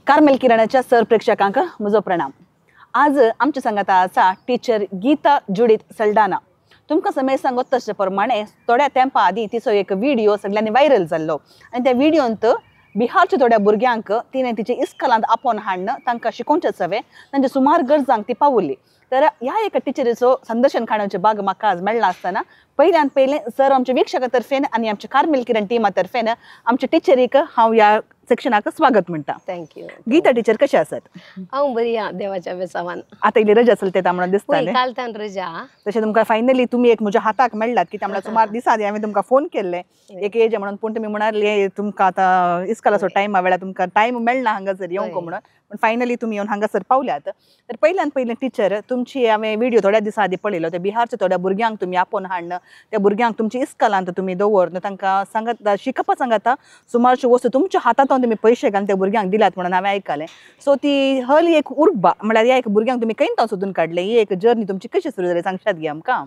Carmel किरणाच्या sir प्रेक्षकांक म्हजो प्रणाम। आज आमच्या सांगाता आसा टीचर गीता जुडीत सल्डाना। तुमकां समय सांगत तशे प्रमाणे थोड्या तेंपा आदी तिचो एक व्हिडिओ सगळ्यांनी व्हायरल जाल्लो आनी त्या व्हिडियोंत बिहारच्या थोड्या भुरग्यांक तिणें तिचे इस्कलांत आपोवन हाडून तांकां शिकोवचें सवे तांच्या सुमार गरजांक ती पावली। तर ह्या एका टिचरीचो संदर्शन काडण्याचे भाग म्हाका आज मेळ्ळा आसतना पयल्यान पयलें सर आमच्या वीक्षका तर्फेन आनी आमच्या कार्मेल किरण टिमा तर्फेन आमच्या टिचरीक हांव ह्या सेक्शनाक स्वागत म्हणटा। Thank you. Gita teacher कशें आसात? हांव बरी आहा देवाच्या बेसावान। आतां इल्ली रजा चलता म्हणून दिसतालें। काल तान रजा। तशें तुमकां फायनली तुमी एक म्हज्या हाताक मेळ्ळात की म्हणल्यार सुमार दिसा आदी हांवें तुमकां फोन केल्ले एक एज म्हणून, पूण तुमी म्हणाले तुमकां आतां इस्कलाचो टायमा वेळार तुमकां टायम मेळना हांगासर येवंक म्हणून, पूण फायनली तुमी येवन हांगासर पावल्यात। तर पयल्यान पयलें टिचर तुमची हांवें व्हिडिओ थोड्या दिसां आदी पळयलो, त्या बिहारच्या थोड्या भुरग्यांक तुमी आपोवन हाडून त्या भुरग्यांक तुमच्या इस्कलांत तुमी दवरून तांकां सांगता शिकपा सांगता सुमारच्यो वस्तू तुमच्या हातांत तुमी पयशे घालून त्या भुरग्यांक दिल्यात म्हणून हांवें आयकलें। सो ती हली एक उर्बा म्हळ्यार ह्या एक भुरग्यांक तुमी खंय सोदून काडलें, ही एक जर्नी तुमची कशी सुरू जाली सांगशात गे आमकां?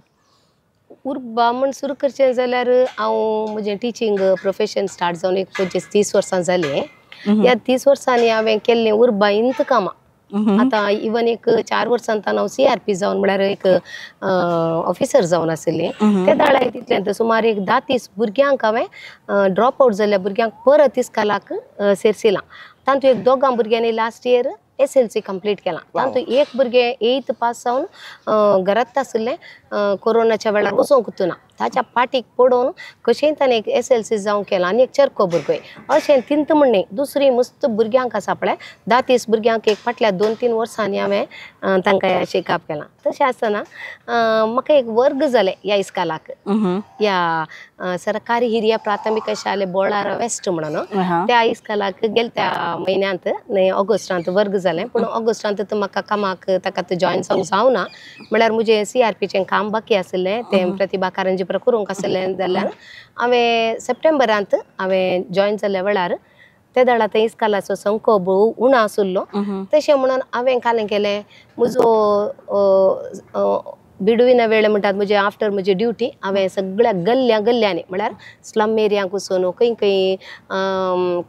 उर्बा म्हण सुरू करचें जाल्यार हांव म्हजें टिचींग प्रोफेशन स्टार्ट जावन एक 25-30 वर्सां जालीं। ह्या 30 वर्सांनी हांवें केल्लें उर्बा इंत कामां। आतां इवन एक 4 वर्सां हांव CRP जावन म्हळ्यार एक ऑफिसर जावन आशिल्लें। ते दाळा तितल्यान सुमार एक 10-30 भुरग्यांक हांवें ड्रॉप आवट जाल्ल्या भुरग्यांक परत इस्कलाक सेरसिलां। तातूंत एक 2 भुरग्यांनी लास्ट इयर SLC complete केलां। तातूंत एक भुरगें 8th पास जावन घरांत आशिल्लें, कोरोनाच्या वेळार वचोंक ना, ताच्या पाटीक पडोवन कशेंय ताणें एक SLC जावंक केलां आनी एक चरको भुरगो। अशें तिंत म्हणणे दुसरी मस्त भुरग्यांक आसा पळय 10-30 भुरग्यांक एक फाटल्या 2-3 वर्सांनी हांवें तांकां शिकप केलां। तशें आसतना म्हाका एक वर्ग जालें ह्या इस्कलाक, ह्या सरकारी हिरिया प्राथमीक शाले बोळारा वेस्ट म्हणून त्या इस्कलाक गेले त्या म्हयन्यांत न्हय ऑगस्टांत वर्ग जालें। पूण ऑगस्टांत म्हाका कामाक ताका जॉयन जावंक जावना म्हळ्यार म्हजें CRPचें काम बाकी आशिल्लें, तें प्रतिभा कारंजी करूंक आशिल्लें जाल्यार हांवें सप्टेंबरांत हांवें जॉयन जाल्ल्या वेळार ते दाडा थंय इस्कलाचो संको भोव उणो आशिल्लो। तशें म्हणून हांवें कालें केलें म्हजो बिडविना वेळ म्हणटात म्हजे आफ्टर म्हजी ड्युटी हांवें सगळ्या गल्ल्या गल्ल्यांनी म्हळ्यार स्लम एरियांक वचून खंय खंय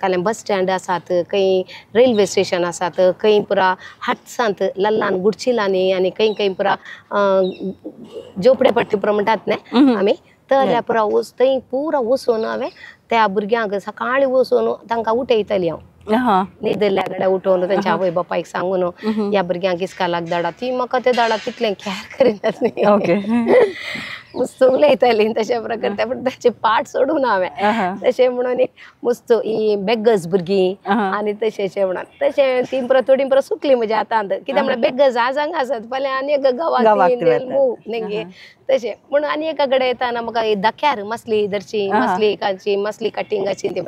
कालें बस स्टँड आसात, खंय रेल्वे स्टेशन आसात, खंय पुरा हाटसांत ल्हान ल्हान गुडचिलांनी आनी खंय खंय पुरा झोपडेपट्टी पुरा म्हणटात न्ही आमी, तर पुरा थंय पुरा वचून हांवें त्या भुरग्यांक सकाळीं वचून तांकां उठयताली हांव, न्हिदल्या कडेन उठोवन तांच्या आवय बापायक सांगून ह्या भुरग्यांक इस्कलाक धाडा। ती म्हाका ते धाडा तितलें कॅर करिनात न्ही, मस्त उलयताली तशें प्रकार, पूण ताचे पाठ सोडून हांवें तशें म्हणून एक मस्त ही बेगर्स भुरगीं आनी तशें म्हणून तशें ती परत थोडी परत सुकली म्हज्या हातांत, कित्याक म्हळ्यार बेगर्स आज हांगा आसात फाल्यां आनी एका गांवाक मूव न्ही तशें म्हणून आनी एका कडेन येताना म्हाका धक्यार मसली धरची मसली काची मसली कटिंगाची ती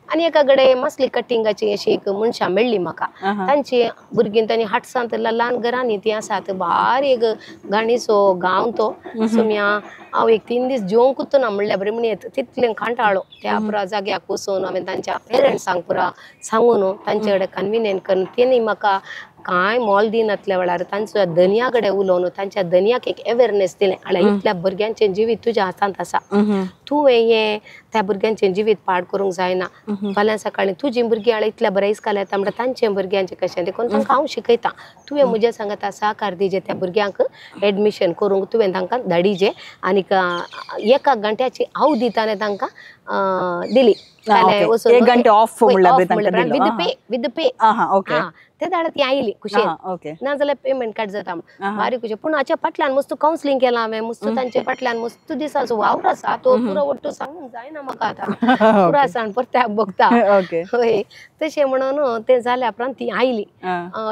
आनी एका कडेन मसली कटिंगाची अशी एक मनशां मेळ्ळी म्हाका। तांची भुरगीं तांणी हाटसांत ल्हान घरांनी ती आसात, बारीक घाणीचो गांव तो सुम्या हांव एक 3 दीस जेवंकूच ना म्हणल्यार बरें म्हणयत तितलें कांटाळो। त्या पुरा जाग्याक वचून हांवें तांच्या पेरंट्सांक पुरा सांगून तांचे कडेन कन्विनियंट करून तेणी म्हाका कांय मोल दिनातल्या वेळार तांच्या धनया कडेन उलोवन तांच्या धनयाक एक अवेरनेस दिलें, म्हळ्यार इतल्या भुरग्यांचें जिवीत तुज्या हातांत आसा, तुवें हें त्या भुरग्यांचें जिवीत पाड करूंक जायना, फाल्यां सकाळीं तुजीं भुरगीं हांव इतल्या बऱ्या इस्काल येता म्हणटा तांचें भुरग्यांचें कशें, देखून तांकां हांव शिकयतां, तुवें म्हज्या सांगाता सहकार दिजे त्या भुरग्यांक एडमिशन करूंक तुवें तांकां धाडिजे आनीक एका घंट्याची हांव दिता तांकां दिली विथ पे ते धाडा ती आयली खुशेन, नाजाल्यार पेमेंट काड जाता बारीक खुशे। पूण हाच्या फाटल्यान मस्त कावन्सिलींग केलां हांवें, मस्त तांच्या फाटल्यान मस्त दिसाचो वावर आसा तो पुरो वट्टू सांगूंक जायना म्हाका आतां पुरो आसा आनी परत्याक भोगता हय। तशें म्हणून तें जाल्या उपरांत ती आयली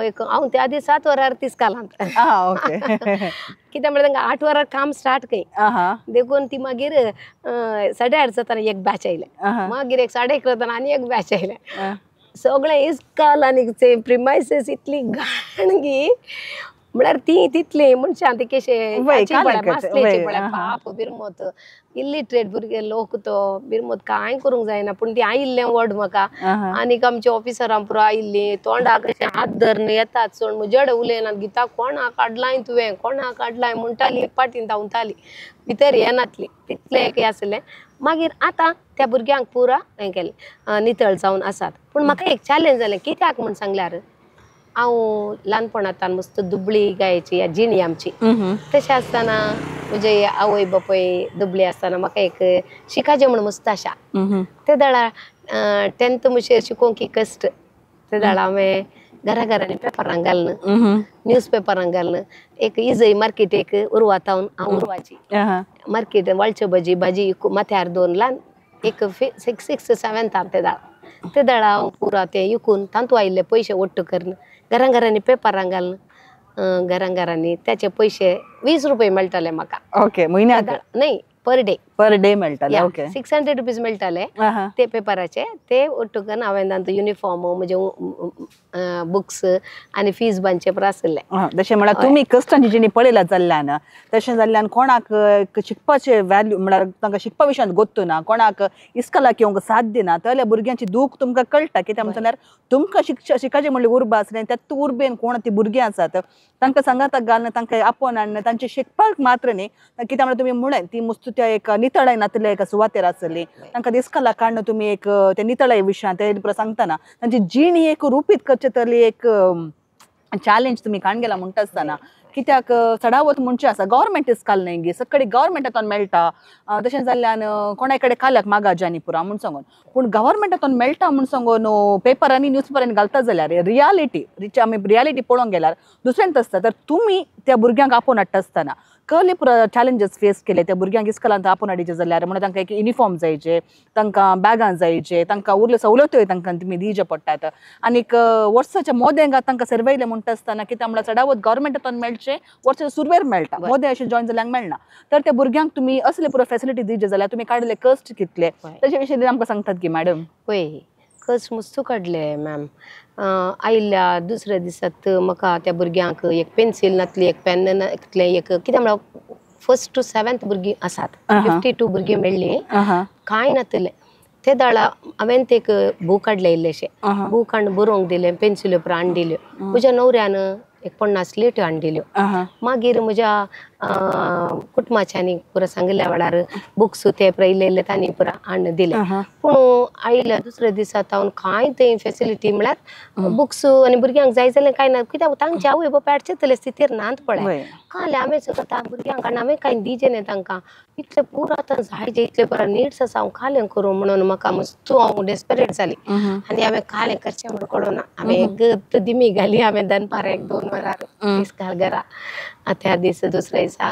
एक हांव त्या दीस 7 वरार तिस्कालांत, कित्याक म्हळ्यार तांकां 8 वरार काम स्टार्ट खंय, देखून ती मागीर 8:30 जाताना एक बॅच आयलें, मागीर एक 11:30 जाताना आनी एक बॅच आयलें, सगळें इस्काल आनी ते प्रिमायसीस इतली घाण गी म्हळ्यार ती तितली मनशां ती कशे पाप बिरमत इलिटरेट भुरगे लोक तो बिरमत कांय करूंक जायना पूण ती आयिल्लें व्हड म्हाका आनीक आमच्या ऑफिसरां पुरो आयिल्ली तोंडाक अशें हात धरून येतात सोड म्हजे कडेन उलयनात गीता कोणाक काडलाय तुवें कोणाक काडलाय म्हणटाली पाटीन धांवताली भितर येनातली तितलें एक आसलें. मागीर आतां त्या भुरग्यांक पुरा हें केलें नितळ जावन आसात. पूण म्हाका एक चॅलेंज जालें कित्याक म्हूण सांगल्यार हांव ल्हानपणांत मस्त दुबळी गायची जिणी आमची तशें आसतना म्हजे आवय बापूय दुबळी आसतना म्हाका एक शिकाचें म्हूण मस्त आशा ते दळा टेंथ मुशेर शिकोवंक की कश्ट ते दळा हांवें घरा घरांनी पेपरांक घालून न्यूज पेपरांक घालून एक इजय मार्केट एक उरवातावन हांव उरवाची मार्केट वाळचे भाजी भाजी माथ्यार दोन ल्हान एक सिक्स सेवेंतान ते दळा ते दळा हांव पुरा तें विकून तातूंत आयिल्ले पयशे ಒಟ್ಟು करून घरां घरांनी पेपरांक घालून घरां घरांनी त्याचे पयशे 20 रुपये मेळटाले म्हाका. ओके म्हयन्याक न्हय पर डे पर डे मेळटाले. ओके 600 रुपीज मेळटाले ते पेपराचे ते ಒಟ್ಟು करून हांवें तांचो युनिफॉर्म म्हजे बुक्स आनी फीज बांदचे पुरो आसले. तशें म्हळ्यार तुमी कश्टांची जिणी पळयला जाल्ल्यान तशें जाल्ल्यान कोणाक शिकपाचे व्हॅल्यू म्हळ्यार तांकां शिकपा विशयांत गोत्तू ना कोणाक इस्कलाक येवंक साथ दिना जाल्यार भुरग्यांची दूख तुमकां कळटा. कित्याक म्हणल्यार तुमकां शिकाचें म्हणल्यार उर्बा आसलें त्यात उर्बेन कोण ती भुरगीं आसात तांकां सांगाताक घालून तांकां आपोवन हाडून तांचें शिकपाक मात्र न्ही कित्याक म्हणल्यार तुमी म्हणलें ती मुस्त त्या एक नितळाय नातल्या एका सुवातेर आसली तांकां दिसकाला काडून तुमी एक ते नितळाय विशयांत ते सांगतना तांची जिणी एक रुपीत करचे तरी एक चॅलेंज तुमी काण गेला म्हणटा आसतना कित्याक चडावत म्हणचे आसा गव्हर्मेंट इस्काल न्हय गे सगळे गव्हर्मेंटांतून मेळटा तशें जाल्ल्यान कोणा कडेन काल्याक मागाजानी पुरा म्हूण सांगून पूण गव्हर्मेंटांतून मेळटा म्हूण सांगून पेपरांनी न्यूज पेपरांनी घालता जाल्यार रियालिटी आमी रियालिटी पळोवंक गेल्यार दुसऱ्यांत आसता. तर तुमी त्या भुरग्यांक आपोवन हाडटा आसतना कहले पुरो चॅलेंजीस फेस केले त्या भुरग्यांक इस्कलांत आपोवन हाडीचे जाल्यार म्हणून तांकां एक युनिफॉर्म जायचे तांकां बॅगां जायचे तांकां उरल्यो सवलत्योय तांकां तुमी दिवचे पडटात आनीक वर्साच्या मोदेंगा तांकां सर्वयले म्हणटा आसतना कित्याक म्हणल्यार चडावत गव्हर्मेंटांतून मेळचे वर्साच्या सुरवेर मेळटा मोदें अशें जॉयन जाल्यार मेळना. तर त्या भुरग्यांक तुमी असले पुरो फेसिलिटी दिवचे जाल्यार तुमी काडले कश्ट कितले ताचे विशीं आमकां सांगतात की मॅडम. पळय कश्ट मस्त काडले मॅम. आयिल्ल्या दुसऱ्या दिसात म्हाका त्या भुरग्यांक एक पेन्सील नासली एक पेन नासलें एक कितें म्हळ्यार 1st to 7th भुरगीं आसात 52 भुरगीं मेळ्ळीं कांय नासलें. ते दाळा हांवें ते एक बूक हाडले इल्लेशे बूक हाडून बरोवंक दिलें पेन्सिल्यो पुरो हाडून दिल्यो म्हज्या न्हवऱ्यान एक 50 लेट्यो हाडून दिल्यो. मागीर म्हज्या कुटुंबाच्यांनी पुरो सांगिल्ल्या वेळार बुक्स ते पुरो इल्ले इल्ले तांणी पुरो हाडून दिले. पूण आयिल्ल्या दुसऱ्या दिसा तावन कांय थंय फेसिलिटी म्हळ्यार बुक्स आनी भुरग्यांक जाय जाल्यार कांय ना कित्याक तांचे आवय बापाय हाडचे स्थितीर नात पळय काल हांवें सगळं भुरग्यांक आनी हांवें कांय दिजें न्ही तांकां इतलें पुरो आतां जायचे इतलें पुरो निड्स आसा हांव कालें करूं म्हणून म्हाका मस्त हांव डेस्परेट जाली आनी हांवें कालें करचें म्हूण कळना हांवें गत दिमी घाली हांवें दनपार 1-2 वरार इस्काल घरा. त्या दीस दुसऱ्या दिसा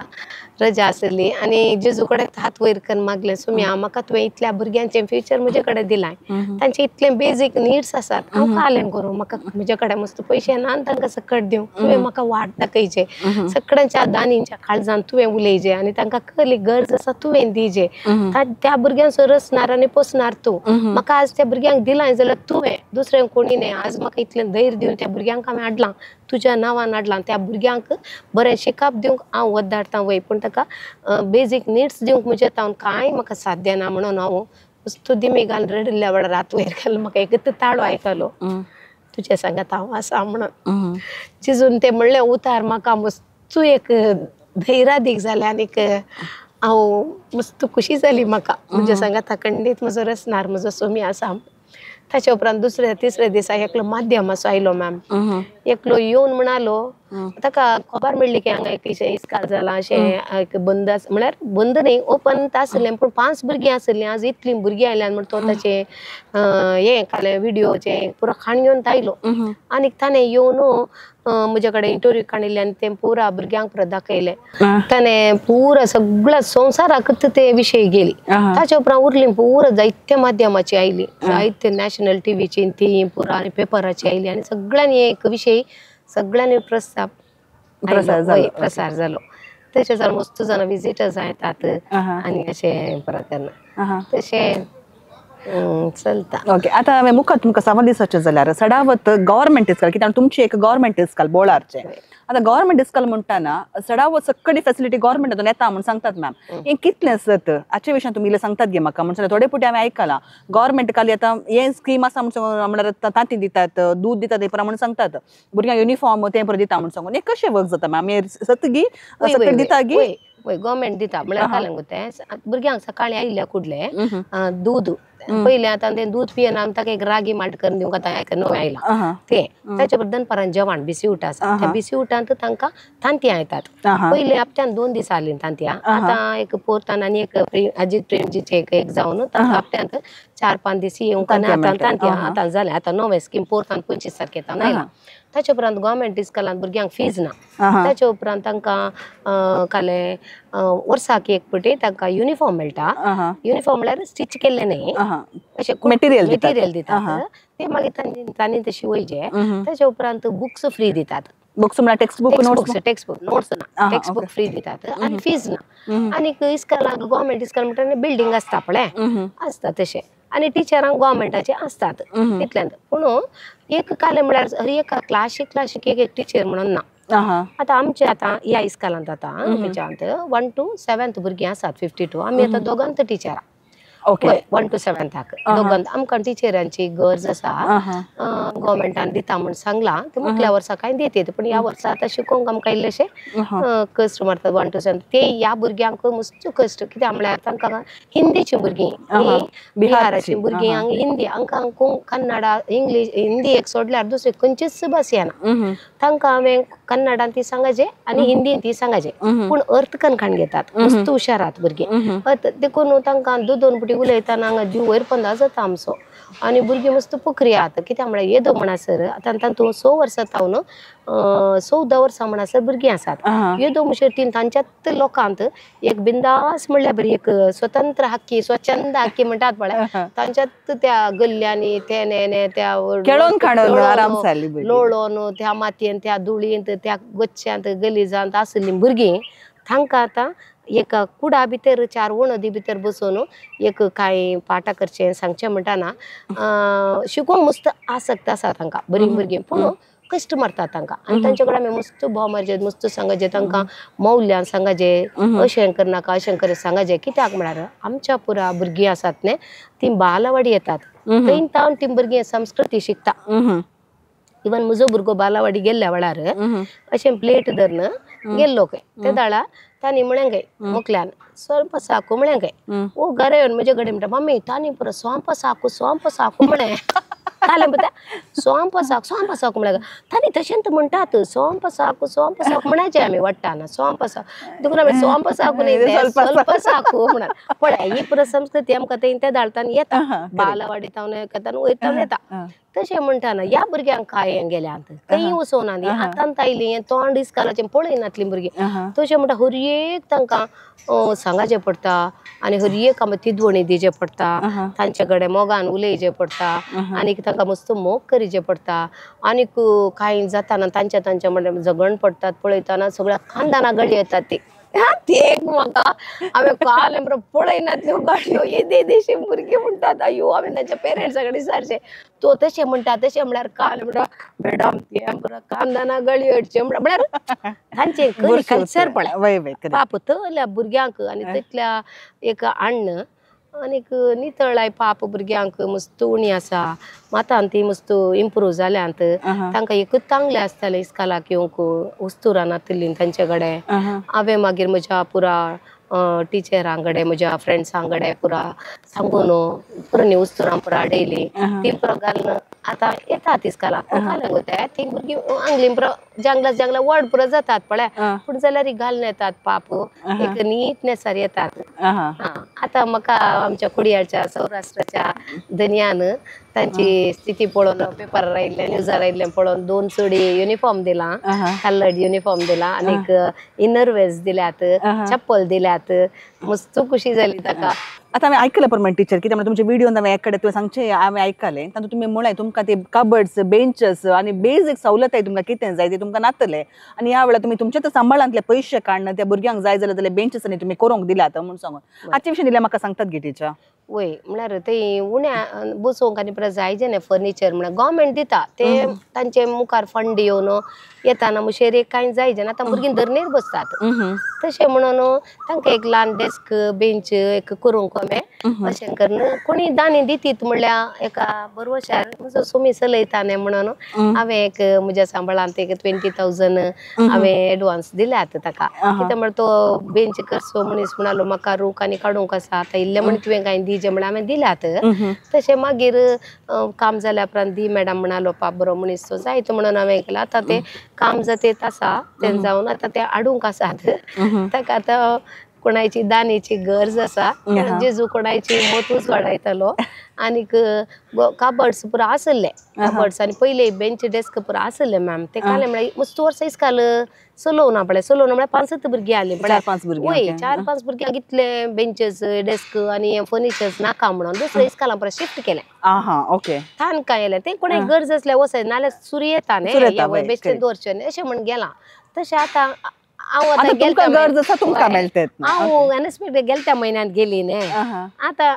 रजा आसली आनी जेजू कडेन हात वयर करून मागलें सुम्या म्हाका तुवें इतल्या भुरग्यांचें फ्युचर म्हजे कडेन दिलां तांचे इतले बेजीक निड्स आसात हांव कालें करूं म्हाका म्हजे कडेन मस्त पयशे ना आनी तांकां सकट दिवं तुवें म्हाका वाट दाखयचे सगळ्यांच्या दानींच्या काळजान तुवें उलयचे आनी तांकां कसली गरज आसा तुवें दिजे त्या भुरग्यांचो रचणार आनी पोसणार तूं म्हाका आज त्या भुरग्यांक दिलां जाल्यार तुवें दुसऱ्यांक कोणी न्ही. आज म्हाका इतलें धैर्य दिवन त्या भुरग्यांक हांवें हाडलां तुज्या नांवान हाडलां त्या भुरग्यांक बरें शिकप दिवंक हांव वद्दाडटां वय पूण ताका बेजीक निड्स दिवंक म्हज्या तावन कांय म्हाका साध्य ना म्हणून हांव मस्त दिमी घालून रडिल्ल्या वेळार हात वयर घालून म्हाका एक ताळो आयकलो तुज्या सांगात हांव आसा म्हणून चिजून ते म्हणलें उतार म्हाका मस्त एक धैर्यादीक जालें आनीक हांव मस्त खुशी जाली म्हाका म्हज्या सांगाता खंडीत म्हजो रचणार म्हजो सोमी आसा. ताच्या उपरांत दुसऱ्या तिसऱ्या दिसा एकलो माध्यमाचो आयलो मॅम एकलो येवन म्हणालो ताका खबर मेळ्ळी की हांगा एक इस्काल जाला अशें एक बंद म्हळ्यार बंद न्ही ओपन आसलें पूण 5 भुरगीं आसलीं आज इतलीं भुरगीं आयल्यान म्हण तो ताचें हें कालें विडियोचें पुरो खाण घेवन आयलो आनीक ताणें येवन म्हजे कडेन इंटरव्यू काडिल्ले आनी तें पुरा भुरग्यांक पुरो दाखयलें ताणें पुरा सगळ्या संवसाराकच ते विशय गेली. ताच्या उपरांत उरली पुरा जायत्या माध्यमाची आयली जायते नॅशनल टिव्हीची ती पुरा आनी पेपराची आयली आनी सगळ्यांनी एक विशय सगळ्यांनी प्रस्ताव प्रसार जालो. तशें जाल्यार मस्त जाणां विजिटर्स येतात आनी अशें परत करना तशें. चलता. ओके, आतां हांवें मुखार तुमकां सवाल दिसाचें जाल्यार सडावत गव्हर्मेंट इस्कॉल, कित्याक तुमची एक गव्हर्मेंट इस्कॉल बोळारचें. आतां गव्हर्मेंट इस्कॉल म्हणटाना सडावत सगळी फेसिलिटी गव्हर्मेंटातून येता म्हूण सांगतात मॅम, हें कितलें सत हाचे विशयान तुमी इल्लें सांगतात गे म्हाका? म्हण थोडे पुटी हांवें आयकलां गव्हर्मेंट खाली आतां हें स्कीम आसा म्हण म्हणल्यार तांती दितात, दूद दितात हें पुरा म्हूण सांगतात, भुरग्यांक युनिफॉर्म तें पुरो दिता म्हूण सांगून, हें कशें वर्क जाता मॅम? हें सत गी सगळें दिता गी? वय, गव्हर्मेंट दिता म्हळ्यार काल तें भुरग्यांक सकाळीं आयिल्ल्या कुडले दूद पयलें आतां तें दूद पियेना, ताका एक रागी माल्ट करून दिवंक आतां एक नवें आयलां तें. ताच्या बरोबर दनपारां जेवण बिस्किट आसा, त्या बिस्किटांत तांकां तांतयां येतात. पयलीं हप्त्यान 2 दीस आसलीं तांतयां, आतां एक पोरतान आनी एक अजीत प्रेमजीचें एक जावन तांकां हप्त्यांत 4-5 दीस येवंक आतां तांतयां आतां जालें. आतां नवें स्कीम पोरतान 25 तारखेक आयलां. ताच्या उपरांत गव्हर्मेंट इस्कॉलांत भुरग्यांक फीज ना. ताच्या उपरांत तांकां काले वर्साक एक पटी तांकां युनिफॉर्म मेळटा. युनिफॉर्म म्हळ्यार स्टिच केल्लें न्ही, अशें मटेरियल दितात ते मागीर तांणी ते शिवयचे. ताच्या उपरांत बुक्स फ्री दितात. बुक्स म्हळ्यार text book, notes? Text book notes ना, टेक्स्ट बुक फ्री दितात आनी फीज ना. आनी इस्कॉलाक गव्हर्मेंट इस्कॉल म्हणटा बिल्डींग आसता पळय आसता तशें, आनी टिचरांक गव्हर्मेंटाचे आसतात तितल्यान. पूण एक काले म्हळ्यार हर एका क्लासीक क्लासीक एक एक टिचर म्हणून ना. आतां आमचे आतां ह्या इस्कॉलांत आतां आमच्यांत 1 to 7 भुरगीं आसात, 52. आमी आतां दोगांत टिचरां. ओके, 1 to 7 दोगांत आमकां टिचरांची गरज आसा. गव्हर्मेंटान दिता म्हूण सांगलां, ते मुखल्या वर्सा कांय दितात, पूण ह्या वर्सा आतां शिकोवंक आमकां इल्लेशें कश्ट मारतात 1 to 7. ते ह्या भुरग्यांक मस्त कश्ट, कित्याक म्हळ्यार तांकां हिंदीचीं भुरगीं, बिहाराचीं भुरगीं, हिंदी हांकां कन्नडा इंग्लीश हिंदी एक सोडल्यार दुसरी खंयचीच भास येना. तांकां हांवें कन्नडान ती सांगाचे आनी हिंदीन ती सांगाचे, पूण अर्थ कणखाण घेतात, मस्त हुशारात भुरगीं. अर्थ देखून तांकां 2-2 पुटी उलयतना हांगा जीव वयर पंदा जाता आमचो. आनी भुरगीं मस्त पोखरी आतां, कित्याक म्हळ्यार येदो म्हणसर आतां तातूंत 6 वर्सां जावन 14 वर्सां म्हणसर भुरगीं आसात. येदो म्हणसर ती तांच्यात लोकांत एक बिंदास म्हणल्यार बरी एक स्वतंत्र हक्की, स्वच्छंद हक्की म्हणटात पळय, तांच्यात त्या गल्ल्यांनी ते त्या लोळोन त्या मातयेन त्या धुळींत त्या गच्च्यांत गलिजांत आशिल्लीं भुरगीं तांकां आतां एक कुडा भितर 4 वणदी भितर बसून एक कांय पाठां करचें सांगचें म्हणटाना शिकोवंक मस्त आसक्त आसा तांकां बरीं भुरगीं, पूण कश्ट मारतात तांकां. आनी तांचे कडेन आमी मस्त भाव मारचे, मस्त सांगाचे तांकां मौल्यान सांगाचे, अशें करनाका अशें कर सांगाचे. कित्याक म्हळ्यार आमच्या पुरा भुरगीं आसात न्ही तीं बालवाडी येतात, थंय तावन तीं भुरगीं संस्कृती शिकता. इवन म्हजो भुरगो बालावाडी गेल्ल्या वेळार अशें प्लेट धरून गेल्लो खंय ते दाळा तांणी म्हळें खंय मोकल्यान स्वल्प साकू म्हळें खंय, ओ घरा येवन म्हजे कडेन म्हणटा मम्मी तांणी पुरो सोंप साकू सोंप साकू म्हळें. सोंप साकू सोंप साकू म्हळ्यार तांणी तशेंच म्हणटात सोंप साकू सोंप साकू म्हणायचे आमी वाडटाना सोंप साकू, देखून आमी सोंप साकू न्ही स्वल्प साकू म्हणा. पळय ही पुरो संस्कृती आमकां थंय त्या दाळतान येता, बालावाडी तावन येता वयतान येता. तशें म्हणटाना ह्या भुरग्यांक काय हें गेल्यांत खंय वचोना न्ही, आतां आयलीं हें तोंड इस्कॉलाचें पळयनातलीं भुरगीं. तशें म्हणटा हर एक तांकां सांगाचें पडटा आनी हर एक आमकां तिदवणी दिवचें पडटा, तांचे कडेन मोगान उलयचें पडटा आनी तांकां मस्त मोग करीचें पडटा. आनीक कांय जाताना तांच्या तांच्या म्हणल्यार झगण पडटात पळयतना सगळ्या खानदाना गळी येतात ती ते एक म्हाका हांवें काल पळयनातल्यो गाडयो येदे देशी भुरगीं म्हणटात अयो हांवें तांच्या पेरंट्सा कडेन विचारचें तो तशें म्हणटा तशें म्हणल्यार काल म्हणटा मॅडम ते खानदाना गळयो हाडच्यो म्हळ्यार तांचें कल्चर पळय पाप तल्या भुरग्यांक आनी तितल्या एक अन्न आनीक नितळाय पाप भुरग्यांक मस्त उणी आसा. आतां ती मस्त इम्प्रूव जाल्यांत, तांकां एकूच चांगलें आसतालें इस्कॉलाक येवंक वस्तुरां नातिल्लीं तांचे कडेन. हांवें मागीर म्हज्या पुरा टिचरां कडेन म्हज्या फ्रेंड्सां कडेन पुरा सांगून पुरा न्ही वस्तुरां पुरा हाडयलीं ती पुरा घालून आतां येतात इस्कॉलाक. घालून वताय ती भुरगीं आंगलीं पुरा जंगला जंगला वर्ड पुरा जातात पळय, पूण जाल्यार घालून येतात पाप एक नीटनेसार येतात. आतां म्हाका आमच्या कुडयाच्या सौराष्ट्राच्या धनयान तांची स्थिती पळोवन पेपरार आयिल्लें न्यूजार आयिल्लें पळोवन 2 चोडी युनिफॉर्म दिला, कलर्ड युनिफॉर्म दिला आनीक इनर वेज दिल्यात, चप्पल दिल्यात. मस्त खुशी जाली ताका. आतां हांवें आयकलें प्रमाण टिचर कित्याक म्हणल्यार तुमचे व्हिडियोन हांवें एक कडेन तुवें सांगचें हांवें आयकलें तातूंत तुमी म्हळें तुमकां ते कबर्ड्स बेंचस आनी बेजीक सवलताय तुमकां कितें जाय ते तुमकां नातलें आनी ह्या वेळार तुमी तुमच्या सांबाळांतले पयशे काडून त्या भुरग्यांक जाय जाल्यार जाल्यार बेंचस आनी तुमी करूंक दिल्यात म्हूण सांगून हाचे विशीं दिल्यार म्हाका सांगतात गे टिचर? वय म्हळ्यार ते उण्या बसोवंक आनी परत जायजे न्ही फर्निचर म्हळ्यार गव्हर्मेंट दिता ते तांचे मुखार फंड येवन येताना मुशेर एक कांय जायजे आतां भुरगीं धरणीर बसतात तशें म्हणून तांकां एक ल्हान डेस्क बेंच एक करूंक हांवें अशें करून कोणी दानी दितीत म्हणल्यार एका बरोवशार म्हजो सुमी चलयता न्ही म्हणून हांवें एक म्हज्या सांबाळांत एक 20,000 हांवें एडवान्स दिल्यात ताका. कितें म्हळ्यार तो बेंच करचो मनीस म्हणालो म्हाका रूख आनी काडूंक आसा आतां इल्लें म्हण तुवें कांय दिजे म्हळ्यार हांवें दिल्यात. तशें मागीर काम जाल्या उपरांत दी मॅडम म्हणालो पा बरो मनीस तो जायत म्हणून हांवें केलें. आतां तें काम जातेत आसा तें जावन आतां तें हाडूंक आसात ताका आतां कोणाची दानीची गरज आसा जेजू कोणाची मतूच वाडयतलो. आनीक कबर्ड्स पुरा आसले कबर्ड्स आनी पयले बेंच डेस्क पुरा आसले मॅम ते काले म्हळ्यार मस्त वर्सां इस्काल चलोवना पळय चलोवना म्हळ्यार 5 भुरगीं आसलीं पळय 4-5 भुरगीं वय 4-5 भुरग्यांक इतले बेंचेस डेस्क आनी फर्निचर्स नाका म्हणून दुसऱ्या इस्कालां परत शिफ्ट केलें. ओके तांकां येयलें तें कोणाक गरज आसल्यार वचय नाल्यार सुरी येता न्ही बेश्टें दवरचें न्ही अशें म्हण गेलां. तशें आतां हांव आतां गरज आसा तुमकां मेळटा. हांव अनएक्सपेक्टेड गेल्या त्या म्हयन्यांत गेली न्ही आतां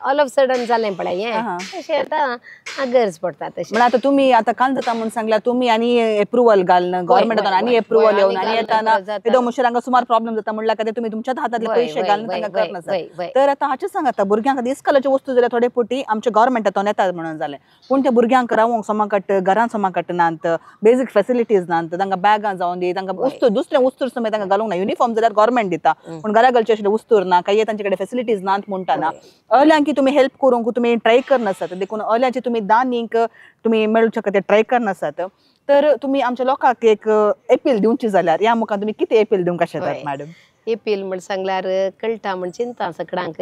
ऑल ऑफ सडन जालें पळय हें तशें आतां गरज पडटा तशें. म्हळ्यार आतां तुमी आतां काल जाता म्हूण सांगला तुमी आनी एप्रुवल घालना गव्हर्मेंटान आनी एप्रुवल येवन आनी येताना येदो मुशीर हांगा सुमार प्रॉब्लेम जाता म्हणल्यार खातीर तुमी तुमच्याच हातांतले पयशे घालून तांकां करना. तर आतां हाचें सांग आतां भुरग्यांक इस्कॉलाच्यो वस्तू जाल्यार थोडे पुटी आमच्या गव्हर्मेंटांतल्यान येतात म्हणून जालें पूण त्या भुरग्यांक रावंक समाकट घरान समाकट नात बेजीक फेसिलिटीज नात तांकां बॅगां जावन दी तांकां वस्तू दुसरें वस्तू समेत तांकां घालूंक ना. युनिफॉर्म जाल्यार गव्हर्मेंट दिता पूण घरा घालचे अशें वस्तूर ना काही तांचे कडेन फेसिलिटीज नात म्हणटा ना अल्यांकी तुमी हेल्प करूंक तुमी ट्राय करनासात देखून अल्यांची तुमी दानीक तुमी मेळूंक शकता ते ट्राय करनासात. तर तुमी आमच्या लोकांक एक एपील दिवची जाल्यार ह्या मुखार तुमी कितें एपील दिवंक शकतात मॅडम? एपील म्हण सांगल्यार कळटा म्हण चिंता सगळ्यांक.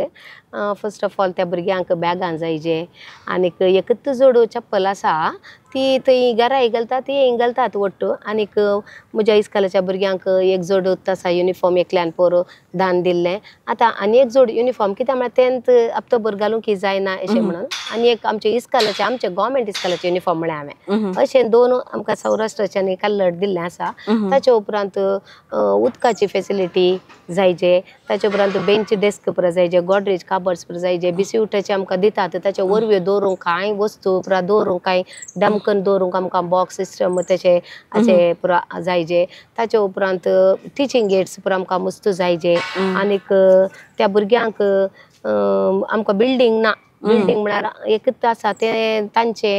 फर्स्ट ऑफ ऑल त्या भुरग्यांक बॅगां जायजे आनीक एकच जोडू चप्पल आसा ती थंय घराय घालता ती घालतात वट्टू. आनीक म्हज्या इस्कॉलाच्या भुरग्यांक एक जोड आसा युनिफॉर्म एकल्यान पोर दान दिल्लें आतां आनी एक जोड युनिफॉर्म कित्याक म्हळ्यार तेंत ऑक्टोबर घालूंक की जायना अशें म्हणून आनी एक आमच्या इस्कॉलाचे आमच्या गव्हर्मेंट इस्कॉलाचे युनिफॉर्म म्हळ्यार हांवें अशें 2 आमकां सौराष्ट्राचे आनी कल्लड दिल्लें आसा. ताचे उपरांत उदकाची फेसिलिटी जायजे ताचे उपरांत बेंच डेस्क पुरा जायजे गोडरेज कबर्ड्स पुरा जायजे बिस्कुटाचे आमकां दितात ताचे वरव्यो दवरूंक कांय वस्तू पुरा दवरूंक कांय डमकन दवरूंक आमकां बॉक्स सिस्टम तशें अशें पुरा जायजे. ताचे उपरांत टिचींग एड्स पुरा आमकां मस्त जायजे. आनीक त्या भुरग्यांक आमकां बिल्डींग ना बिल्डींग म्हळ्यार एकच आसा तें तांचे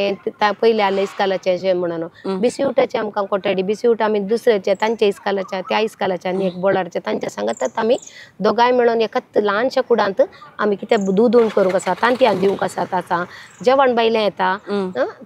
पयले आसले इस्कॉलाचे अशें म्हणून बिस्कुटाचे आमकां कोठडी बिस्कुट आमी दुसऱ्याचे तांच्या इस्कॉलाच्या त्या इस्कॉलाच्या आनी एक बोर्डाच्या तांच्या सांगात आमी दोगांय मेळून एकाच ल्हानशा कुडांत आमी कितें दूद करूंक आसा तांतयां दिवंक आसा आतां जेवण भायलें येता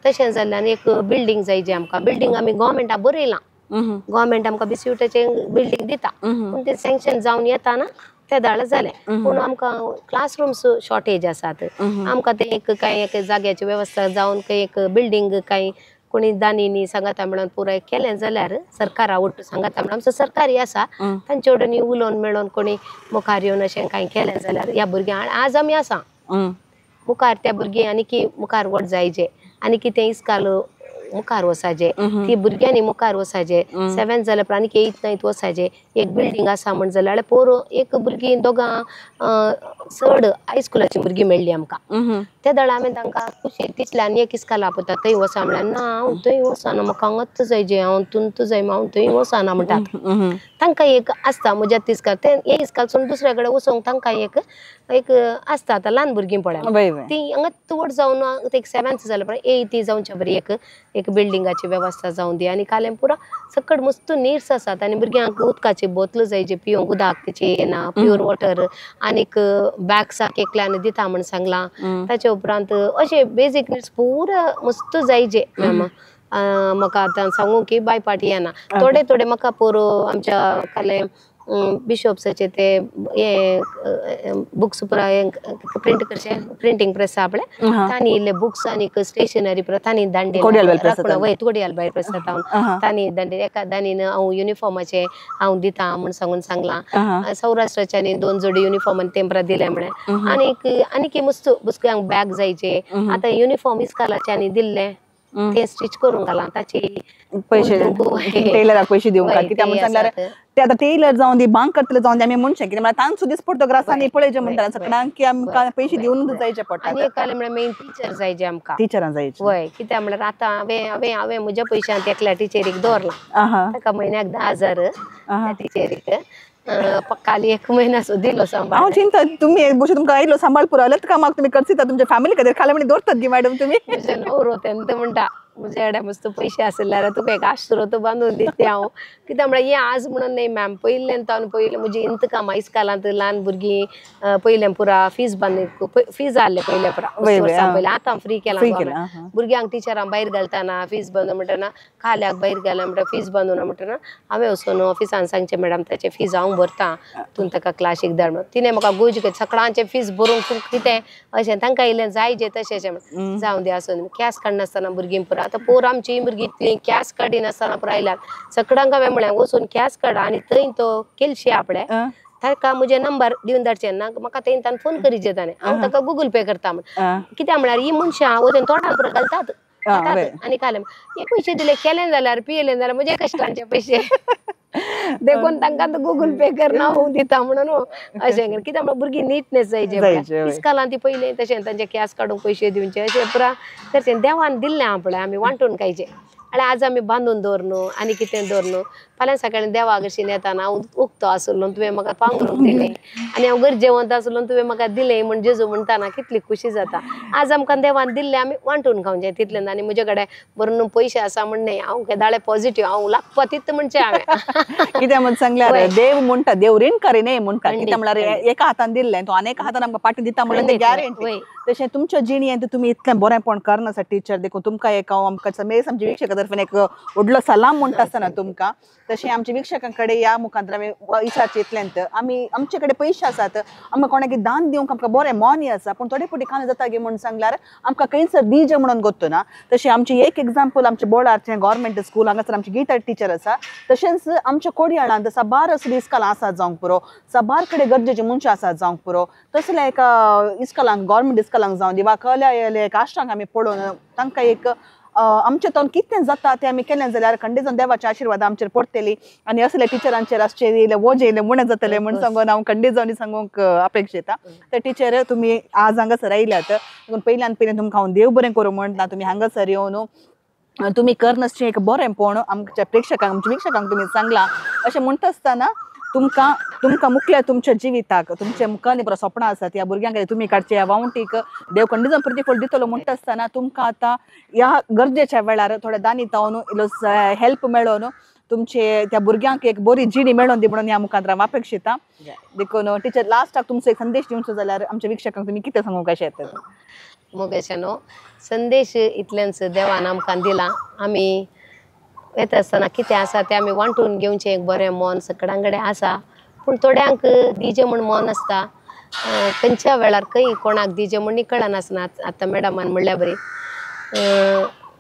तशें जाल्ल्यान एक बिल्डींग जायजी आमकां. बिल्डींग आमी गव्हर्मेंटाक बरयलां गव्हर्मेंट आमकां बिस्कुटाचें बिल्डींग दिता पूण तें सँक्शन जावन येता ना ते दाळ जालें पूण आमकां क्लासरूम्स शॉर्टेज आसात आमकां ते एक कांय एक जाग्याची वेवस्था जावन खंय एक बिल्डींग कांय कोणी दानीनी सांगाता म्हणून पुराय केलें जाल्यार सरकारा वट्टू सांगाता म्हणून आमचो सरकारी आसा तांचे कडेन उलोवन मेळोवन कोणी मुखार येवन अशें कांय केलें जाल्यार ह्या भुरग्यांक आज आमी आसा मुखार त्या भुरगीं आनी मुखार वट जायजे आनी कितें इस्काल मुखार वचाजे ती भुरग्यांनी मुखार वचाजे 7 जाल्या उपरांत आनीक 8 9 वचाजे एक बिल्डींग आसा म्हण जाल्यार पोर एक भुरगीं दोगां चड हायस्कुलाची भुरगीं मेळ्ळी आमकां ते दळ हांवें तांकां खुशी तितले आनी एक इस्काला पळयता थंय वचा म्हळ्यार ना हांव थंय वचना म्हाका हांगाच जायजे हांव तुमकां जाय हांव थंय वचना म्हणटात. तांकां एक आसता म्हज्या इस्काल तें एक इस्काल सोडून दुसऱ्या कडेन वचोंक तांकां एक एक आसता. आतां ल्हान भुरगीं पळय ती हांगाच व्हड जावन एक 7 जाल्या पळय 8 जावच्या बरी एक एक बिल्डिंगाची वेवस्था जावन दी. आनी कालें पुरा सकट मस्त नीड्स आसात आनी भुरग्यांक उदकाची बोतल जायजी पिवंक उदक तेची येना प्युअर वॉटर आनीक बॅग्साक एकल्यान दिता म्हण सांगलां. ताचे उपरांत अशे बेजीक नीड्स पुरा मस्त जायजे मॅम. म्हाका आतां सांगू की बायपाट येना थोडे थोडे म्हाका पोरो आमच्या कालें बिशॉप्साचे ते हे बुक्स पुरा प्रिंट करचे प्रिंटींग प्रेस आपले तांणी इल्ले बुक्स आनी स्टेशनरी पुरा तांणी दांडे वय कोडियाल बायल प्रेस तांणी दांडे एका दानीन हांव युनिफॉर्माचे हांव दिता म्हूण सांगून सांगलां. सौराष्ट्राच्यानी 2 जोडी युनिफॉर्म आनी तें पुरा दिलें म्हळें. आनीक आनीक मस्त बुसक्यांक बॅग जायचे आतां युनिफॉर्म इस्कालाचे आनी दिल्ले ते स्टिच करूंक घालां ताचे पैसे टेलराक पैसे दिवंक कित्याक म्हूण सांगल्यार ते आतां टेलर जावन दी बांक करतले जावन दी आमी म्हणचें कित्याक म्हळ्यार तांचो दिसपडतो ग्रासांनी पळयचें म्हणटा सगळ्यांक की आमकां पयशे दिवन जायचे पडटा. आनी एक म्हळ्यार मेन टिचर जायचे आमकां, टिचरां जायचे. वय, कित्याक म्हळ्यार आतां हांवें हांवें हांवें म्हज्या पयशांत एकल्या टिचरीक दवरलां, ताका म्हयन्याक 10,000 त्या टिचरीक, काल एक म्हयना सो दिलो सांबाळ. हांव चिंता तुमी भोवशी तुमकां आयलो सांबाळ पुरो कामाक तुमी करसिता तुमच्या फॅमिली खातीर खाला म्हणी दवरतात गी मॅडम तुमी? म्हजे नवरो तेन्ना म्हणटा म्हज्या कडेन मस्त पयशे आसल्यार तुका एक आश्रो बांदून दिता हांव. कित्याक म्हळ्यार हें आज म्हणून न्हय मॅम, पयल्यान तावन पयलें म्हजी इंत कामां इस्कालांत ल्हान भुरगीं पयलें पुरा फीज बांदून फीज आहलें पयलें पुरा वर्सां पयलें, आतां फ्री केलां भुरग्यांक टिचरां भायर घालतना फीज बांदून म्हणटना, खाल्याक भायर घाला म्हणटा फीज बांदून म्हणटना हांवें वचून ऑफिसान सांगचें मॅडम ताचें फीज हांव भरता, तूं ताका क्लासीक धाड म्हणून. तिणें म्हाका गोज सगळ्यांचें फीज भरूंक तूं कितें अशें तांकां इल्लें जायजें तशें अशें म्हण जावं दी आसून. कॅश काडनासतना भुरगीं पुरा आतां पोर आमची भुरगीं इतलीं कॅश काडिनासतना पुरा आयल्यात. सगळ्यांक हांवें म्हळें वचून कॅश काड आनी थंय तो केलशी आपणे ताका म्हजे नंबर दिवन धाडचे ना म्हाका थंय ताणें फोन करीचे ताणें, हांव ताका गुगल पे करता म्हण. कित्याक म्हळ्यार ही मनशां वचून तोंडान पुरा घालतात आनी खाले हे पयशे दिले केले जाल्यार पियेले जाल्यार म्हजे कश्टांचे पयशे, देखून तांकां गुगल पे करना हांव दिता म्हणून अशें. कित्याक म्हळ्यार भुरगीं नीटनेस जायचे इस्कालान ती पयलें तशें तांचे कॅश काडूंक पयशे दिवचे अशें पुरा करचें. देवान दिल्लें आहा पळय आमी वांटून खायचें. आनी आज आमी बांदून दवरनु आनी कितें दवरनु, फाल्यां सकाळीं देवाक अशी येताना हांव उक्तो आसलो तुवें म्हाका पांगरूंक दिलें आनी हांव गरजेवंत आसलो तुवें म्हाका दिलें म्हण जेजू म्हणटाना कितली खुशी जाता. आज आमकां देवान दिल्लें आमी वांटून खावचें तितलें. आनी म्हजे कडेन बरून पयशे आसा म्हण न्हय, हांव केदाळे पॉझिटीव, हांव लागपतीत म्हणचें हांवें. कित्याक म्हण सांगल्यार देव म्हणटा देव रीण करी न्हय म्हणटा, कित्याक म्हळ्यार एका हातान दिल्लें तो आनी एका हातान आमकां पाटी दिता म्हणल्यार तें गॅरंटी. तशें तुमच्या जिणेंत तुमी इतलें बरेंपण करनासा टिचर, देखून तुमकां एक हांव आमकां मेज आमच्या वीक्षकां तर्फेन एक व्हडलो सलाम म्हणटा आसतना तुमकां. तशें आमच्या वीक्षकां कडेन ह्या मुखांत आमी विचारचें इतलेंत आमी आमचे कडेन पयशे आसात, आमकां कोणाक दान दिवंक आमकां बरें मोनी आसा, पूण थोडे फावटी कांय जाता गी म्हूण सांगल्यार आमकां खंयच बीज म्हणून गोत्तो ना. तशें आमचें एक एग्जाम्पल आमचें बोडारचें गव्हर्मेंट स्कूल हांगासर आमची गीता टिचर आसा, तशेंच आमच्या कोडयाळांत साबार असलीं इस्कलां आसात जावंक पुरो, साबार कडेन गरजेची मनशां आसात जावंक पुरो. तसल्या एका इस्कलांक गव्हर्मेंट इस्कलांक जावं दी वा कल्या एका आश्रांक आमी पळोवन तांकां एक आमच्या तोंड कितें जाता तें आमी केलें जाल्यार खंडीत जावन देवाचे आशिर्वाद आमचेर पडटली आनी असले टिचरांचेर आसचे इल्लें वजें इल्लें उणें जातलें म्हूण सांगून हांव खंडीत जावन सांगूंक अपेक्षिता. तर टिचर तुमी आज हांगासर आयल्यात देखून पयल्यान पयलीं तुमकां हांव देव बरें करूं म्हणटा. तुमी हांगासर येवन तुमी करनासचें एक बरेंपण आमच्या प्रेक्षकांक आमच्या वीक्षकांक तुमी सांगलां. अशें म्हणटा आसतना तुमकां तुमकां मुखल्या तुमच्या जिविताक तुमच्या मुखार बरो सपनां आसात ह्या भुरग्यांक खातीर तुमी काडचे ह्या वावंटीक देव खंडीत जावन प्रतिफळ दितलो म्हणटा आसतना तुमकां आतां ह्या गरजेच्या वेळार थोडे दानी तावन इल्लो हेल्प मेळोवन तुमचे त्या भुरग्यांक एक बरी जिणी मेळोवन दी म्हणून ह्या मुखार हांव अपेक्षिता. देखून टिचर लास्टाक तुमचो एक संदेश दिवचो जाल्यार आमच्या वीक्षकांक तुमी कितें सांगूंक अशें येता? मोगेशा न्हू संदेश इतलेंच देवान आमकां दिला, आमी येता आसतना कितें आसा तें आमी वांटून घेवचें एक बरें मन सगळ्यां कडेन आसा, पूण थोड्यांक दिजें म्हूण मन आसता, खंयच्या वेळार खंय कोणाक दिजें म्हूण कळनासना. आतां मॅडमान म्हणल्या बरी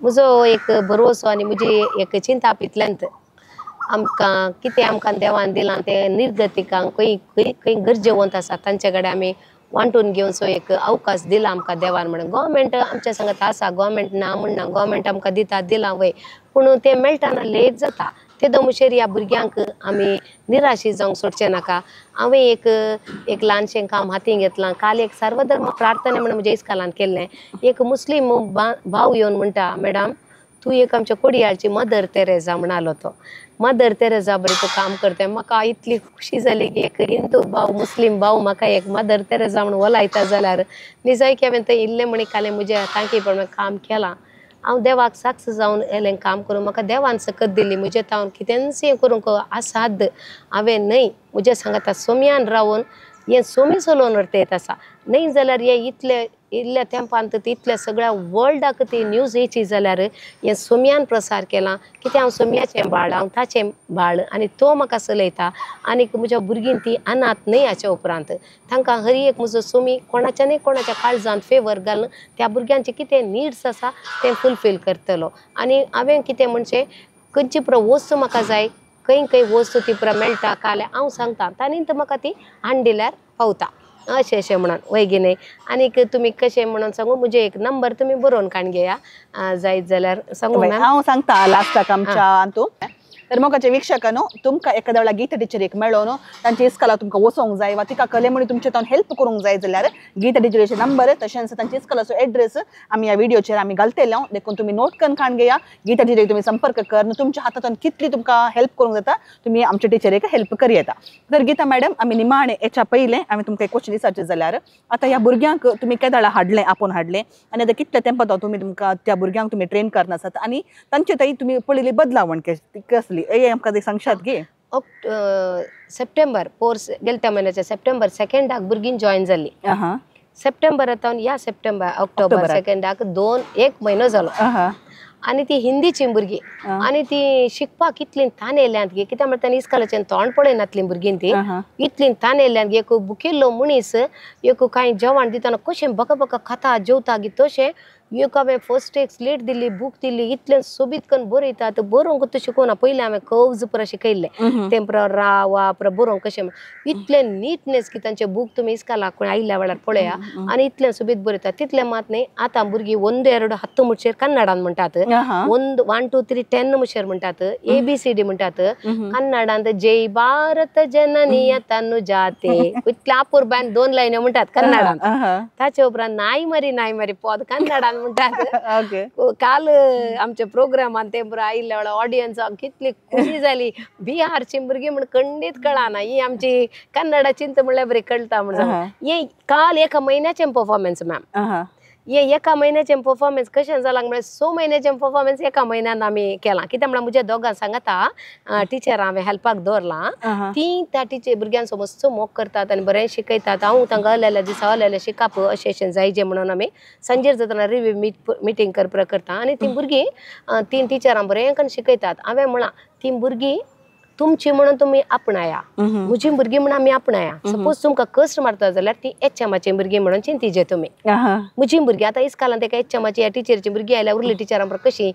म्हजो एक भरवसो आनी म्हजी एक चिंताप इतल्यांत आमकां कितें आमकां देवान दिलां तें निर्गतिकांक खंय खंय खंय गरजेवंत आसा तांचे कडेन आमी वांटून घेवचो एक अवकाश दिला आमकां देवान म्हणून. गव्हर्मेंट आमच्या सांगत आसा, गव्हर्मेंट ना म्हणना, गव्हर्मेंट आमकां दिता दिलां वय, पूण तें मेळटना लेट जाता. ते दमशेर ह्या भुरग्यांक आमी निराशी जावंक सोडचें नाका. हांवें एक एक ल्हानशें काम हातीन घेतलां. काल एक सर्वधर्म प्रार्थना म्हणून म्हज्या इस्कालान केल्लें. एक मुस्लीम भाव येवन म्हणटा, मॅडम तूं एक आमच्या कोडयाळची मदर तेरेजा म्हणालो. तो मदर तेरेजा बरें तूं काम करता. म्हाका इतली खुशी जाली की एक हिंदू भाव मुस्लीम भाव म्हाका एक मदर तेरेजा म्हणून वलायता जाल्यार निजाय की हांवें थंय इल्लें म्हणी कालें म्हज्या तांकी प्रमाणे काम केलां. हांव देवाक साक्ष जावन येलें काम करूं, म्हाका देवान सकत दिली. म्हजें तावन कितेंच हें करूंक असाध्य हांवें न्हय, म्हज्या सांगाता सोम्यान रावन हें सोमी चलोवन व्हरता येत आसा. न्हय जाल्यार हें इतले इल्ल्या तेंपान इतल्या सगळ्या वर्ल्डाक ती न्यूज येयची जाल्यार हें सोम्यान प्रसार केला. कित्याक हांव सोम्याचें बाळ, हांव ताचें बाळ आनी तो म्हाका चलयता. आनीक म्हज्या भुरगीं ती अनाथ न्हय. हाच्या उपरांत तांकां हर एक म्हजो सोमी कोणाच्या न्हय कोणाच्या काळजांत फेवर घालून त्या भुरग्यांचे कितें निड्स आसा तें फुलफील करतलो. आनी हांवें कितें म्हणचें खंयची पुरो वस्तू म्हाका जाय, खंय खंय वस्तू ती पुरो मेळटा काल्यार हांव सांगता तांणी तर म्हाका ती हाडून दिल्यार पावता अशें अशें म्हणून वय गी न्हय. आनीक तुमी कशें म्हणून सांगू, म्हजें एक नंबर तुमी बरोवन काडून घेया जायत जाल्यार सांगू. हांव सांगता लास्टाक आमच्या हातूंत. तर मोगाचे वीक्षकांनो तुमकां एखाद्या वेळा गीता टिचरीक मेळोन तांच्या इस्कॉलाक तुमकां वचोंक जाय वा तिका कले म्हणून तुमचे तावन हेल्प करूंक जाय जाल्यार गीता टिचरीचे नंबर तशेंच तांच्या इस्कॉलाचो एड्रेस आमी ह्या व्हिडियोचेर आमी घालतले, देखून तुमी नोट करून काण घेया। गीता टिचरीक तुमी संपर्क कर, तुमच्या हातांतून कितली तुमकां हेल्प करूंक जाता तुमी आमच्या टिचरीक हेल्प करी येता। तर गीता मॅडम आमी निमाणे हेच्या पयलें आमी तुमकां एक क्वेश्चन विचारचें जाल्यार आतां ह्या भुरग्यांक तुमी केदाळा हाडलें आपोवन हाडलें आनी आतां कितल्या तेंपात तुमी तुमकां त्या भुरग्यांक तुमी ट्रेन करना आसात आनी तांचे थंय तुमी पळयली बदलावण कसली हे आमकां ते सांगशात गे? सप्टेंबर 4 गेल्या म्हयन्याच्या सप्टेंबर 2 भुरगीं जॉईन जाली। सप्टेंबर आतां ह्या सप्टेंबर ऑक्टोबर 2 1 म्हयनो जालो आनी ती हिंदीची भुरगीं आनी ती शिकपाक इतली तान येयल्यांत गे, कित्याक म्हळ्यार तांणी इस्कॉलाचें तोंड पळयनातली भुरगीं ती इतली तान येयल्यांत गे। एक भुकिल्लो मनीस एक कांय जेवण दितना कशें बका बका खाता जेवता गे तशें एक हांवें फर्स्ट एक स्लेट दिली बूक दिली इतलें सोबीत करून बरयतात, बरोवंक तूं शिकोवना, पयलीं हांवें कव्ज पुरा शिकयल्लें तें पुरा रा वा पुरा बरोवंक कशें इतलें निटनेस की तांचे बूक तुमी इस्कॉलाक कोण आयिल्ल्या वेळार पळया आनी इतलें सोबीत बरयतात। तितलें मात न्ही आतां भुरगीं 1 2 10 मुटशेर कन्नडान म्हणटात, 1 1 2 3 10 मुशेर म्हणटात, ABCD म्हणटात कन्नडांत, जय भारत जननी तनु जाते इतल्या अपुरबायन 2 लायन्यो म्हणटात कन्नडान। ताचे उपरांत नाय मरी नाय मरी पद कन्नडान म्हणटात। काल आमच्या प्रोग्रामान ते बरो आयिल्ल्या वेळार ऑडियन्साक कितली खुशी जाली, बिहारची भुरगीं म्हण खंडीत कळना ही आमची कन्नडा चिंत म्हणल्यार बरी कळटा म्हणून। हे काल एका म्हयन्याचें परफॉर्मन्स मॅम, हे एका म्हयन्याचें परफॉर्मन्स कशें जालां म्हळ्यार 6 म्हयन्याचें परफॉर्मन्स एका म्हयन्यान आमी केलां, कित्याक म्हळ्यार म्हज्या दोगां सांगाता टिचर हांवें हेल्पाक दवरलां, ती त्या टिचर भुरग्यांचो मस्त मोग करतात आनी बरें शिकयतात। हांव तांकां अलेल्या दिसा अलेलें शिकप अशें अशें जायजें म्हणून आमी सांजेर जातना रिव्यू मिटींग करता आनी तीं भुरगीं 3 टिचरां बरें करून शिकयतात। हांवें म्हळां तीं भुरगीं तुमची म्हणून तुमी आपणाया, म्हजी भुरगीं म्हणून आमी आपणाया। सपोज तुमकां कश्ट मारता जाल्यार ती एचएमाची भुरगीं म्हणून चिंतीचे तुमी, म्हजी भुरगीं आतां इस्कॉलांत एका एचएमाची ह्या टिचरीची भुरगीं आयल्यार उरली टिचरां बरोबर कशी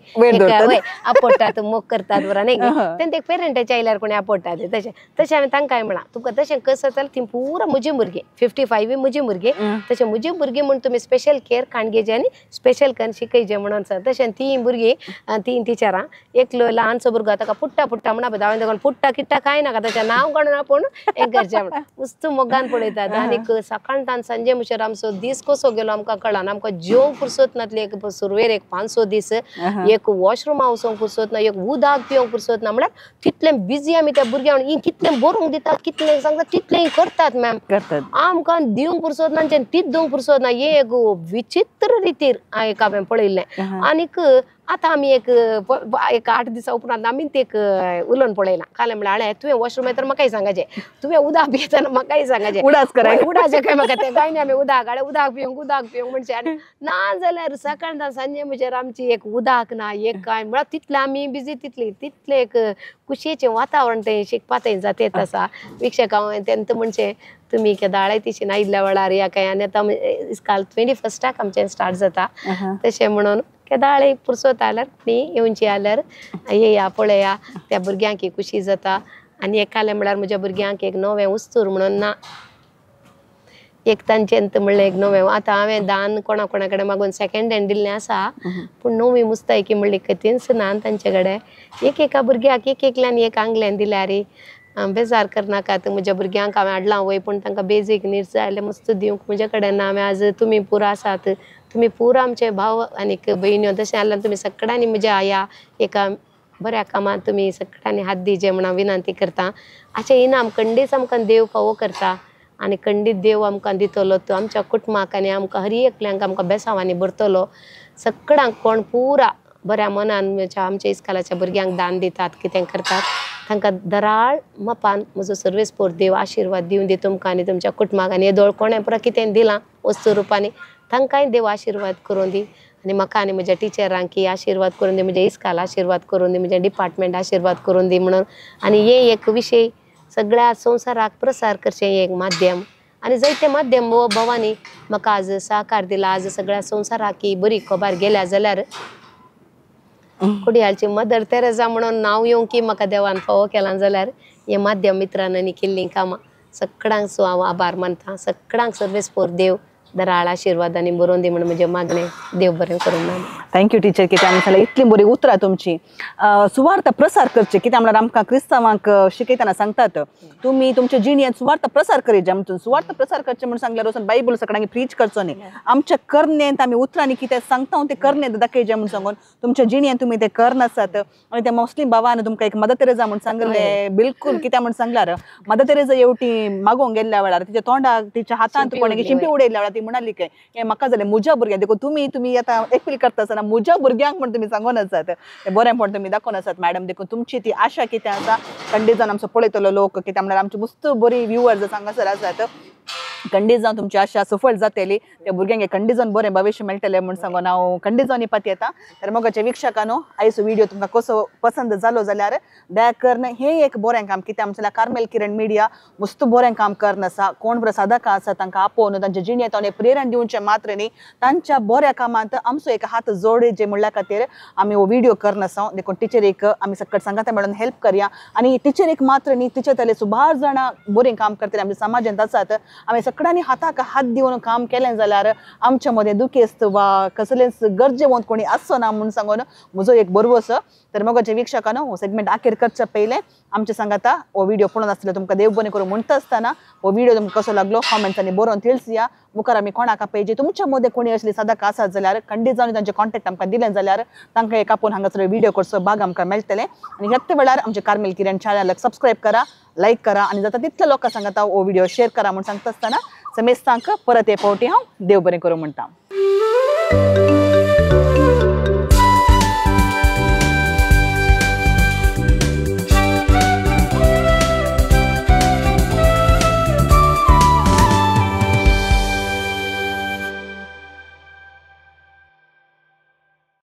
आपडटात मोग करतात बरोबर न्ही, तेन्ना एक पेरंटाचे आयल्यार कोणी आपडटात तशें तशें हांवें तांकांय म्हळां तुमकां तशें कसं जाल्यार ती पुरा म्हजी भुरगीं 55 म्हजी भुरगीं, तशें म्हजी भुरगीं म्हूण तुमी स्पेशल केअर काणगेचे आनी स्पेशल करून शिकयचे म्हणून सर। तशें ती भुरगीं 3 टिचरां, एकलो ल्हानसो भुरगो ताका पुट्टा पुट्टा म्हणा हांवें ताका पुट्टा किट्टा कांय नाका ताचें नांव काडून आपूण हें करचें म्हण मस्त मोगान पळयतात। आनीक सकाळटान सांजे मुशेर आमचो दीस कसो गेलो आमकां कळना, आमकां जेवंक पुरसत नातली एक सुरवेर एक 5-6 दीस, एक वॉशरुमा वचोंक पुरसत ना, एक उदक पिवंक पुरसत ना, म्हळ्यार तितलें बिजी आमी त्या भुरग्यांक ही कितलें बरोवंक दितात कितलें सांगतात तितलें करतात मॅम, आमकां दिवंक पुरसत ना तीच दिवंक पुरसत ना, हें एक विचित्र रितीर एक हांवें पळयल्लें। आनीक आतां आमी एक एक 8 दिसां उपरांत आमी ते एक उलोवन पळयलां, काल म्हळ्यार हाणें तुवें वॉशरूम येतना म्हाकाय सांगाचें, तुवें उदक पियेतना म्हाकाय सांगाचें, उडाचें काय म्हाका तें काय न्ही, आमी उदक हाडलें उदक पिवंक उदक पिवंक म्हणचें आनी ना जाल्यार सकाळ सांजे म्हणल्यार आमची एक उदक ना एक काय म्हळ्यार तितलें आमी बिजी तितली तितलें एक खुशयेचें वातावरण तें शिकपा थंय जातेत आसा। शिक्षकां तेंत म्हणचें तुमी केदाळाय तिशी आयिल्ल्या वेळार या काय, आनी आतां इस्काल 21 आमचें स्टार्ट जाता, तशें म्हणून केदाळे पुरसत आल्यार न्ही येवची आल्यार येया पळया त्या भुरग्यांक खुशी जाता। आनी एकालें म्हळ्यार म्हज्या भुरग्यांक एक नवें वस्तूर म्हणून ना एक तांचें म्हणलें एक नवें आतां हांवें दान कोणा कोणा कडेन मागून सेकेंड हँड दिल्लें आसा, पूण नवी मुस्तायकी म्हणली कथींच ना तांचे कडेन। एक एका भुरग्याक एक एकल्यान एक आंगल्यान दिल्यार बेजार करनाकात, म्हज्या भुरग्यांक हांवें हाडलां वय पूण तांकां बेजीक नीड्स जाय जाल्यार मस्त दिवंक म्हजे कडेन ना। हांवें आज तुमी पुरो आसात, तुमी पुरो आमचे भाव आनीक भयण्यो तशें जाल्यार तुमी सगळ्यांनी म्हज्या ह्या एका बऱ्या कामांत तुमी सगळ्यांनी हात दिवचे म्हण हांव विनंती करता। अशें इनाम खंडीच आमकां देव फावो करता आनी खंडीत देव आमकां दितलो, तो आमच्या कुटुंबाक आनी आमकां हर एकल्यांक आमकां बेसांवांनी भरतलो। सगळ्यांक कोण पुरा बऱ्या मनान आमच्या इस्कॉलाच्या भुरग्यांक दान दितात कितें करतात तांकां दराळ मपान म्हजो सर्वेस्पोर देव आशिर्वाद दिवन दी तुमकां आनी तुमच्या कुटुंबाक, आनी येदोळ कोणें पुरा कितें दिलां वस्तू रुपांनी तांकांय देव आशिर्वाद करून दी, आनी म्हाका आनी म्हज्या टिचरांक आशिर्वाद करून दी, म्हज्या इस्कॉल आशिर्वाद करून दी, म्हज्या डिपार्टमेंट आशिर्वाद करून दी म्हणून। आनी हें एक विशय सगळ्या संवसाराक प्रसार करचें एक माध्यम, आनी जायते माध्यम हो भवानी म्हाका आज सहकार दिला। आज सगळ्या संवसाराक ही बरी खबर गेल्या जाल्यार कोडियालची मदर तेरेजा म्हणून नांव येवंक म्हाका देवान फावो केलां जाल्यार हे माध्यम मित्रांनी केल्लीं कामां सगळ्यांक हांव आभार मानता, सगळ्यांक सर्वेस्पोर देव दराळ आशिर्वादांनी बरोवन दी म्हण म्हजें मागणें. देव बरें करूं ma'am. Thank you teacher. कित्याक म्हणल्यार इतली बरी उतरां तुमची. सुवार्थ प्रसार करचे कित्याक म्हणल्यार आमकां क्रिस्तांवांक शिकयतना सांगतात तुमी तुमच्या जिणेंत सुवार्थ प्रसार करीत जा म्हणून. सुवार्थ प्रसार करचे म्हणून सांगल्यार वचून बायबल सगळ्यांनी प्रीच करचो न्ही. आमच्या करणेंत आमी उतरांनी कितें सांगता ते करणेंत दाखयचे म्हणून सांगून तुमच्या जिणेंत तुमी ते करनासात. आनी त्या मुस्लीम भावान तुमकां एक मदर तेरेजा म्हणून सांगले बिलकुल. कित्याक म्हणून सांगल्यार मदर तेरेजा येवटी मागोवंक गेल्ल्या वेळार तिच्या तोंडाक तिच्या हातांत कोणें शिंपी उडयल्ल्या वेळार ती म्हणाली काय हें म्हाका जालें म्हज्या भुरग्यांक. देखून तुमी तुमी आतां एपील करता आसतना म्हज्या भुरग्यांक म्हण तुमी सांगून आसात तें बरें पण तुमी दाखोवन आसात मॅडम. देखून तुमची ती आशा कितें आसा खंडीत जावन आमचो पळयतलो लोक कित्याक म्हणल्यार आमचे मस्त बरी व्युवर्स हांगासर आसात. खंडीत जावन तुमची आशा सफळ जातली, त्या भुरग्यांक खंडीत जावन बरें भविश्य मेळटलें म्हूण सांगून हांव खंडीत जावन पाती येता. तर मोगाच्या वीक्षकांनो आयचो व्हिडिओ तुमकां कसो पसंत जालो जाल्यार दया करून हें एक बरें काम कित्याक आमच्या कार्मेल किरण मिडिया मस्त बरें काम करन आसा. कोण बरो साधकां आसा तांकां आपोवन तांच्या जिणेंत प्रेरणा दिवचें मात्र न्ही तांच्या बऱ्या कामांत आमचो एक हात जोडचे म्हणल्या खातीर आमी हो व्हिडिओ करन आसा. देखून टिचरीक आमी सकट सांगाता मेळून हेल्प करया. आनी टिचरीक मात्र न्ही तिचे तले सुमार जाणां बरें काम करतले आमच्या समाजांत आसात. आमी सगळ्यांनी हाताक हात दिवन काम केलें जाल्यार आमच्या मदें दुखेस्त वा कसलेंच गरजेवंत कोणी आसचो ना म्हूण सांगून म्हजो एक बरवस. तर मोगाच्या वीक्षकांनो हो सेगमेंट आखेर करच्या पयलें आमच्या सांगाता हो व्हिडिओ पळोवन आसतलो तुमकां देव बरें करूं म्हणटा आसतना हो व्हिडिओ तुमकां कसो लागलो कॉमेंट्सांनी बरोवन तिळसया. मुखार आमी कोणाक पळयचे तुमच्या मदें कोणी असली साधक आसात जाल्यार खंडीत जावन तांचे कॉन्टेक्ट आमकां दिलें जाल्यार तांकां एक आपोवन हांगासर व्हिडिओ करचो भाग आमकां मेळटलें. आनी ह्याच वेळार आमचे कार्मेल किरण चॅनलाक सबस्क्रायब करा, लायक करा आनी जाता तितल्या लोकां सांगाता हो व्हिडिओ शेअर करा म्हूण सांगता आसतना समेस्तांक परत हे फावटी हांव देव बरें करूं म्हणटा.